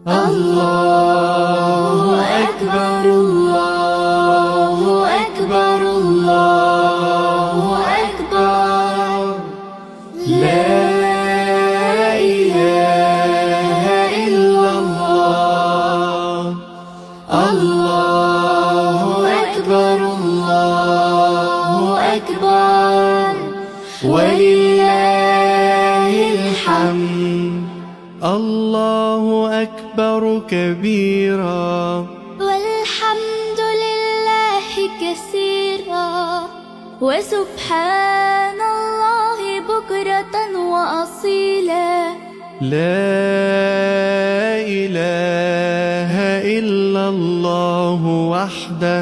الله أكبر، الله أكبر، الله أكبر، لا إله إلا الله، الله أكبر، الله أكبر، ولله الحمد. الله أكبر كبيرا، والحمد لله كثيرا، وسبحان الله بكرة وأصيلا. لا إله إلا الله وحده.